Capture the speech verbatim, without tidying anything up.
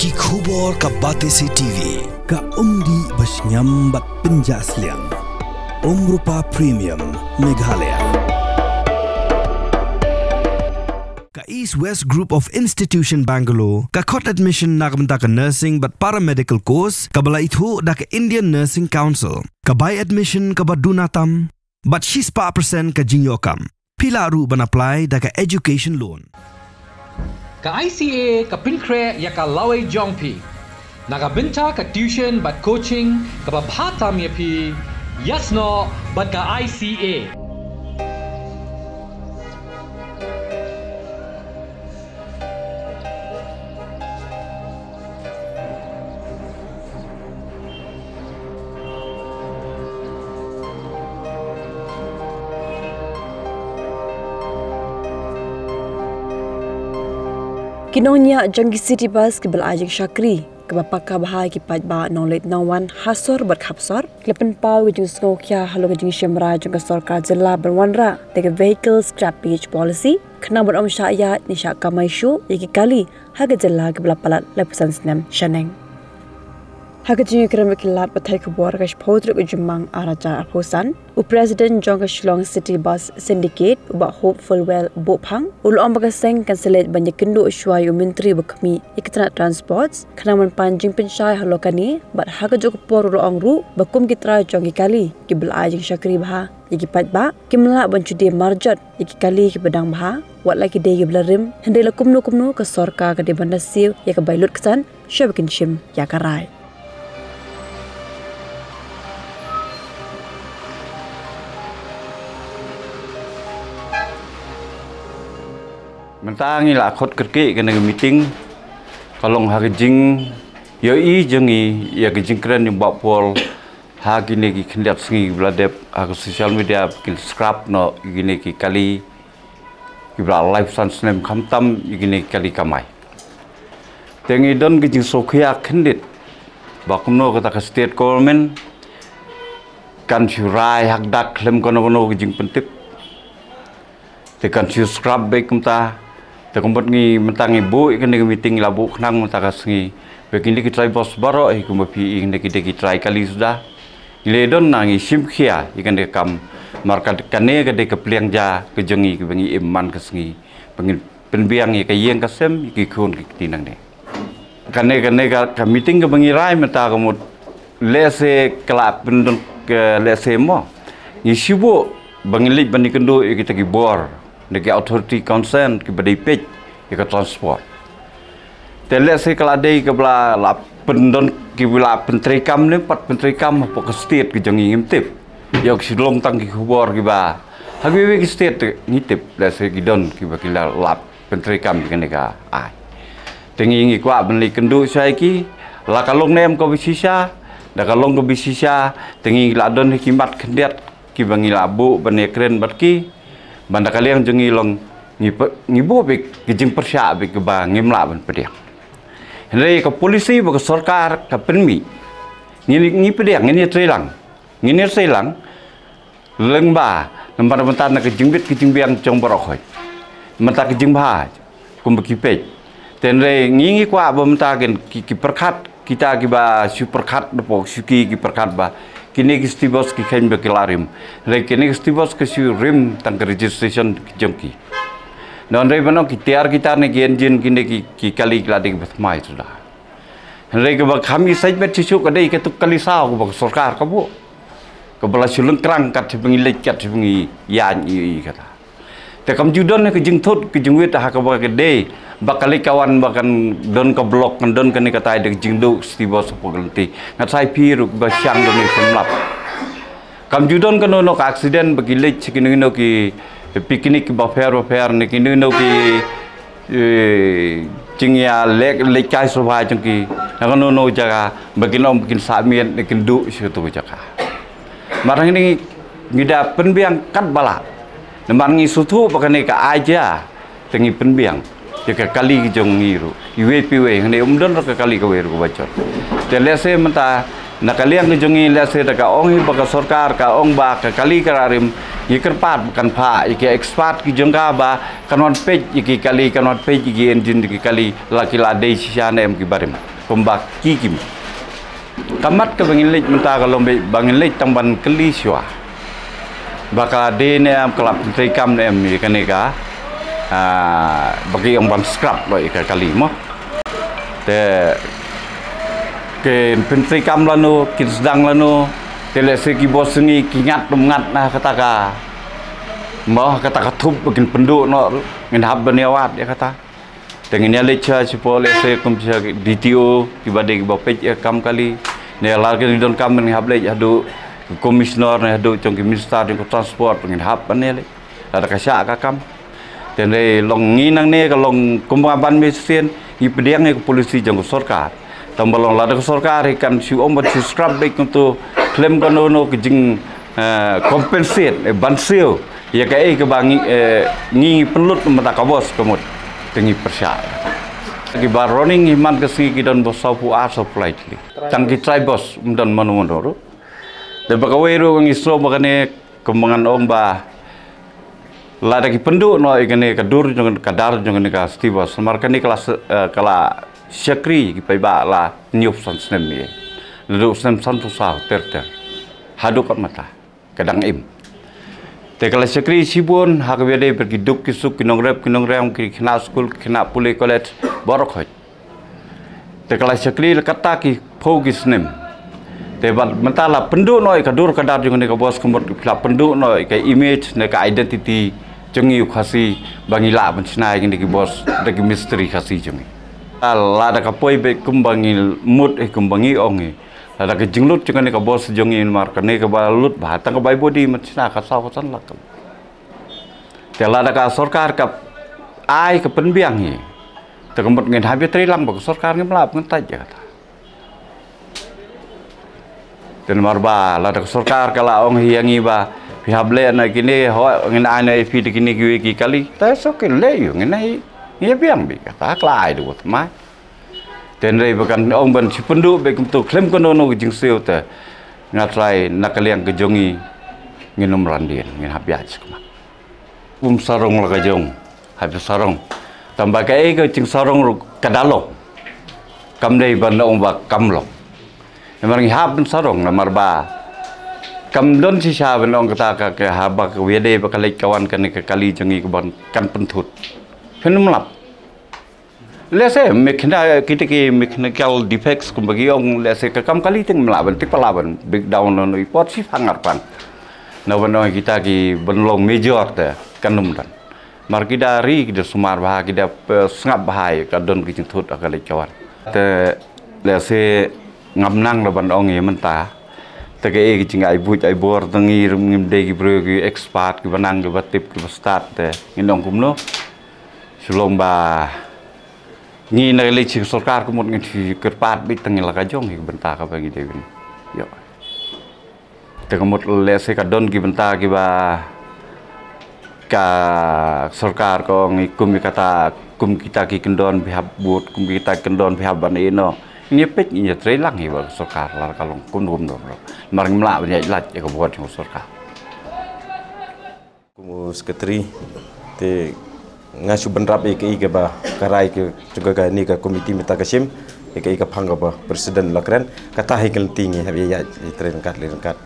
Ki khubor ka Batesi T V. Ka umdih ba shngiam bad pynjah sliang. Umrupa Premium Meghalaya. Ka East West Group of Institution Bangalore ka khot admission na ka bynta ka nursing bad paramedical course kaba la ithuh da ka Indian Nursing Council. Ka bai admission kaba duna tam bad shispah percent ka jingïoh kam. Phi lah ruh ban apply da ka education loan. Ka I C A ka pynkhreh ïa ka lawei jong phi na ka bynta ka tuition bad coaching kaba bha tam ïa phi. Ïasnoh bad ka I C A. Ki nongñiah jong ki city bus kiba la ai jingshakri, kaba paka bha ïa ki paidbah nongleit nongwan ha sor bad khapsor, ki la pynpaw ïa ka jingsngewkhia halor ka jingshim rai jong ka sorkar jylla ban wanrah da ka vehicle scrappage policy, khnang ban ym shah ïaid ne shah kamai shuh ïa ki kali ha ka jylla kiba la palat laiphew san snem shaneng. Ha ka jingïakren bad ki lad pathai khubor ha ka shiphew tarik u Jymmang arhajar arphew san, u President jong ka Shillong City Bus Syndicate, u Bah Hopefulwell Bohphang, u la ong ba ka seng kan sa leit ban ïakynduh shuwa ïa u Myntri ba khmih ïa ka tnat Transports, khnang ban pan jingpynshai halor kane, bad ha kajuh ka por u la ong ruh ba kum ki trai jong ki kali kiba la ai jingshakri bha ïa ki paidbah, kim lah ban shu die marjot ïa ki kali kiba dang bha, wat la ki dei kiba la rim, hynrei la kumno kumno ka sorkar ka dei ban da siew ïa ka bai lut ksan, shwa ba kin shim ïa ka rai. Mynta ngi la khot kyrkieh kane ka meeting, ka long ha ka jingïohi jong ngi ïa ka jingkren jong Bah Paul ha kine ki khyndiat sngi kiba la dep ha ka social media, ba kin scrap noh ïa kine ki kali kiba la laiphew san snem, khamtam ïa kine ki kali kamai. Te ngi don ka jingsngewkhia khyndiat ba kumno kata ka state government kan shu rai hakdak khlem kano kano ka jingpyntip. Te kan shu scrap beit kumta. Te ka mut ngi mynta ngi buh ïa kane ka meeting, la buh khnang mynta ka sngi, ba kine ki trai bus baroh hi kumba phi i, kine ki dei ki trai kali suda. Ngi la don na ngi shim khia ïa kane ka kam, namar ka, kane ka dei ka pliang ja ka jong ngi kaba ngi im man ka sngi, ba ngin pynbiang ïa ka ïing ka sem, ïa ki khun ki kti nangne. Kane, kane ka, ka meeting kaba ngi rai mynta ka mut, lehse ka la pyndon, ka lehse mo, ngi shu buh ba ngi leit ban ïakynduh ïa kita ki bor, da ki authority concern kiba dei peit ïa ka transport. Te lehse ka la dei kaba la, la pyndon, kiba la pyntreikam ne, pat pyntreikam hapoh ka state ka jong ngi ngim tip. Ïoh ki shu long tang ki khubor kiba ha kiwei ki state te ngi tip, lehse ki don kiba ki la, la pyntreikam ïa kane ka ai. Te ngi ngi kwah ban leit kynduh sha ki, la ka long ne em kaba shisha, da ka long kaba shisha, te ngi la don hi ki mat khyndiat kiba ngi la buh ban ïakren bad ki, ban da ka liang jong ngi long ngi pe-, ngi buh beit ki jingpyrshah beit kiba ngim lah ban pdiang. Hynrei ka policy ba ka sorkar ka pynmih, ngi, ngi pdiang, ngin ïatreilang, ngin ïatreilang, lyngba namar mynta na ka jingbit ka jingbiang jong baroh khoit. Mynta ka jingbha kumba ki peit. Te hynrei ngi ngi kwah ba mynta kin ki, ki pyrkhat, kita kiba shu pyrkhat, napoh shu ki, ki pyrkhat ba kine ki city bus ki kheiñ ba ki la rim. Hynrei kine ki city bus ki shu rim tang ka registration jong ki. Hynrei ba nong ki tiar kita ne ki engine, kine ki, ki kali ki la dei kiba thymmai suda. Hynrei kaba kham i sait met shisha ka dei katu ka kali saw kaba ka sorkar ka buh, kaba la shu lyngkrang kat shaba ngi leit, kat shaba ngi ïaid ïa kata. Te kam ju don ka jingthut ka jingwit ha kaba ka dei ba ka leit ka wan ba kan don ka block, kan don kane katai da ka jingduh city bus hapoh ka lynti. Nga tharai phi ruh ba shang don ne pynlap. Kam ju don kano kano ka accident ba ki leit sha kino kino ki picnic bapher bapher ne kino kino ki, eh, jingïaleh, leit kai sngewbha jong ki na kano kano jaka ba kin ym, ba kin sah miet ne kin duh sha kato ka jaka. Namar ngi, ngi da pynbiang katba lah. Namar ngi sngewthuh ba kane ka ai ja, te ngi pynbiang ïa ka kali ka jong ngi ruh iwei pa iwei, hangne um don ruh ka kali kawei ruh kaba jot. Te lehse mynta na ka liang ka jong ngi, lehse da ka ong hi ba ka sorkar ka ong ba ka kali ka la rim, ngi kyrpad ba kan phah ïa ki expert ki jong ka ba kan wan peit ïa ki kali, kan wan peit ïa ki engine ki kali, la ki la dei shisha ne em kiba rim. Kumba ki kim. Ka mat kaba ngin leit mynta ka long ba ngin leit tang ban kylli shuwa ba ka dei ne em, ka la pyntreikam ne em ïa kane ka, ah, ba ki ong ban scrap noh ïa ka kali mo. Te kin pyntreikam lano, kin sdang lano, te lehse ki bos jong ngi ki ngat, ym ngat na kata ka mo, kata ka thup ba kin pynduh noh ruh, ngin hap ban ïa wad ïa kata. Te ngin ïa leit sha, sha pole se kum sha D T O, kiba dei kiba peit ïa ka kam kali. Ne lada ki donkam ngin hap leit haduh commissioner ne haduh jong ki minister jong ka transport, ngin hap ban ïa leit. Lada ka shah ka kam. Te ne long ngi nangne ka long kumba ban mih sien, ngi pdiang ïa ka policy jong ka sorkar. Tang ba long lada ka sorkar hi kan shu ong ban shu scrap beit kumto, khlem kano kano ka jing, eh, compensate, eh, ban siew ïa kaei kaba ngi, eh, ngi pynlut mynta ka bos ka mut. Te ngi pyrshah. Kiba running hi man ka sngi ki don ba sawphew ar, sawphew lai tylli. Tang ki trai bos ym don mano mano ruh. Te ba kawei ruh ngi sngew ba kane kumba ngan ong ba lada ki pynduh noh ïa kane ka dur jong, ka dar jong kane ka city bus. Namar kane ka la se-, eh, ka la shakri ki paidbah la hynñiewphew san snem ïa. Naduh snem sanphew saw ter ter haduh katne mynta ka dang im. Te ka la shakri shibun ha kaba ïadei bad ki duk ki suk, ki nongrep ki nongriam, ki khynnah skul, ki khynnah pule college, baroh khoit. Te ka la shakri la katta ki phew ki snem. Te bad mynta la pynduh noh ïa ka dur ka dar jong kane ka bos ka mut, la pynduh noh ïa ka image ne ka identity jong ngi u Khasi ba ngi lah ban shna ïa kine ki bos da ki mistri Khasi jong ngi. Lada ka poi beit kumba ngi mut, eh, kumba ngi ong, eh, lada ka jinglut jong kane ka bos jong ngi, namar kane kaba lut bha tang ka bai body ban shna ka saw ka san lak. Te lada ka sorkar ka ai ka pynbiang hi, te ka mut ngin hap ïatreilang bad ka sorkar, ngim lah ban tait ïa kata. Te namar ba lada ka sorkar ka la ong hi ïa ngi ba phi hap leh na kine, ho, ngin ai na ïa phi da kine kiwei ki kali, te so ki leh ïa u, ngin ai, ngin ïa biang beit, kata ka la ai da u thymmai. Te hynrei ba kan ong ban shu pynduh beit kumto khlem kano kano ka jingsiew, te nga trai na ka liang ka jong ngi, ngin ym ran dien, ngin hap ïaid sha khmat. Um sarong la ka jong, hap sarong. Tang ba kaei ka jingsarong ruh ka da long. Kam dei ban ong ba kam long. Namar ngi hap ban sarong, namar ba kam don shisha ban ong kata ka, ka haba ka ïadei bad ka leit ka wan kane ka kali jong ngi ka ban kan pynthut. Phin ym lap. Lehse mechani-, kita ki mechanical defects kumba ki ong, lehse ka kam kali te ngim lah ban tip, lah ban breakdown noh noh i por shipang arpang. Naba noh kita ki ban long major te kan ym don. Namar ki da ri, ki da sumar bha, ki da, eh, sngap bha ïa ka don ka jingthut ha ka leit ka wan. Te lehse ngam nang la ban ong ïa mynta. Te kaei ka jingai buit ai bor te ngi ruh ngim dei ki briew ki expert kiba nang kiba tip kiba stad, te ngin ong kumno. Shu long ba ngi na ka liang ka sorkar ka mut ngin shu kyrpad beit tang ïa la ka jong hi ka bynta kaba ngi dei ban ïoh. Te ka mut lehse ka don ki bynta kiba ka sorkar ka ong kum ïa kata, kum kita ki kyndon phi hap bud, kum kita ki kyndon phi hap ban ïeh noh. Ngi peit ngi ïatreilang hi bad ka sorkar lada ka long kumno kumno ruh. Namar ngim lah ban ïaid lait ïa ka bor jong ka sorkar. Kum u secretary, te nga shu bynrap ïa kaei kaba ka rai ka jong kane ka committee mynta ka shim, ïa kaei ka phang kaba president la kren, kata hi ka lynti ngi hap ïa ïaid, ïa trei ryngkat leit ryngkat.